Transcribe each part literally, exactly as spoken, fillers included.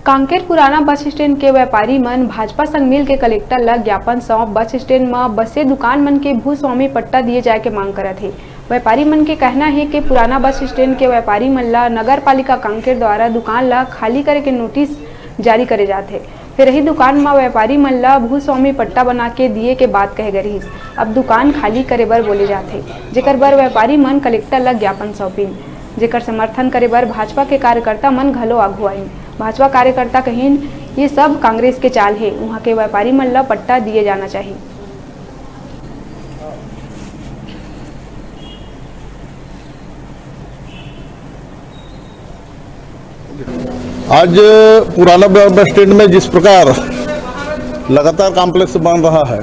कांकेर पुराना bus stand के व्यापारी मन भाजपा संग मिल के कलेक्टर ल ज्ञापन सौंप बस स्टैंड म बसे दुकान मन के भूस्वामी पट्टा दिए जाए के मांग करत हे। व्यापारी मन के कहना हे कि पुराना बस स्टैंड के व्यापारी मन ल नगर पालिका कांकेर द्वारा दुकान ल खाली करे के नोटिस जारी करे जात हे। फेर यही दुकान म व्यापारी मन ल भूस्वामी पट्टा बना के दिए के बात कहे गे रिहिस। अब दुकान खाली करे बर बोले जात हे, जेकर बर व्यापारी मन कलेक्टर ल ज्ञापन सौंपिन, जेकर समर्थन करे बर भाजपा के कार्यकर्ता मन घलो आघू आइन। भाजपा कार्यकर्ता कहिन, ये सब कांग्रेस के चाल हे, उहाँ के व्यापारी मन ल पट्टा दिए जाना चाही। आज पुराना ब-, बस स्टैंड में जिस प्रकार लगातार कॉम्प्लेक्स बन रहा है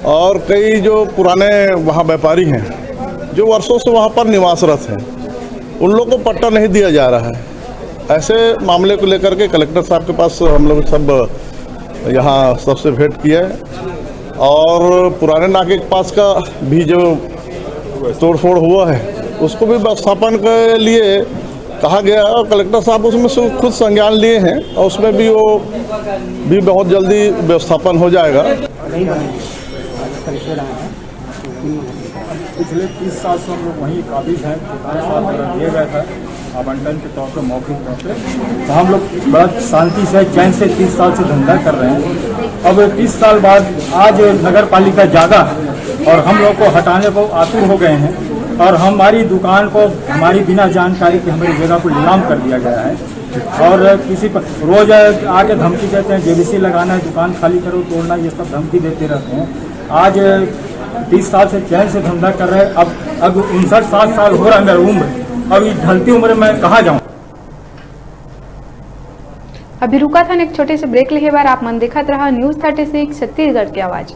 और कई जो पुराने वहाँ व्यापारी हैं, जो वर्षों से वहाँ पर निवासरत हैं, उन लोग को पट्टा नहीं दिया जा रहा है। ऐसे मामले को लेकर के कलेक्टर साहब के पास हम लोग सब यहाँ सबसे भेंट किया है और पुराने नाके के पास का भी जो तोड़फोड़ हुआ है, उसको भी व्यवस्थापन के लिए कहा गया है और कलेक्टर साहब उसमें से खुद संज्ञान लिए हैं और उसमें भी वो भी बहुत जल्दी व्यवस्थापन हो जाएगा। पिछले तीस साल से हम लोग वहीं काबिज हैं, सरकार द्वारा दिए गए थे आवंटन के तौर पर, मौखिक तौर पर। तो हम लोग बड़ा शांति से, चैन से तीस साल से धंधा कर रहे हैं। अब तीस साल बाद आज नगर पालिका जागा और हम लोग को हटाने को आतुर हो गए हैं और हमारी दुकान को हमारी बिना जानकारी के हमारी जगह को नीलाम कर दिया गया है। और किसी पर रोज आके धमकी देते हैं, जेबीसी लगाना है, दुकान खाली करो, तोड़ना, ये सब धमकी देते रहते हैं। आज तीस साल से चैन से धंधा कर रहे हैं, अब अब उनसठ साठ साल हो रहा है मेरा उम्र, अब इस ढलती उम्र में कहाँ जाऊँ? अभी रुकत हन एक छोटे से ब्रेक लेहे बर। आप मन देखत रहा न्यूज़ थर्टी सिक्स छत्तीसगढ़ के आवाज़।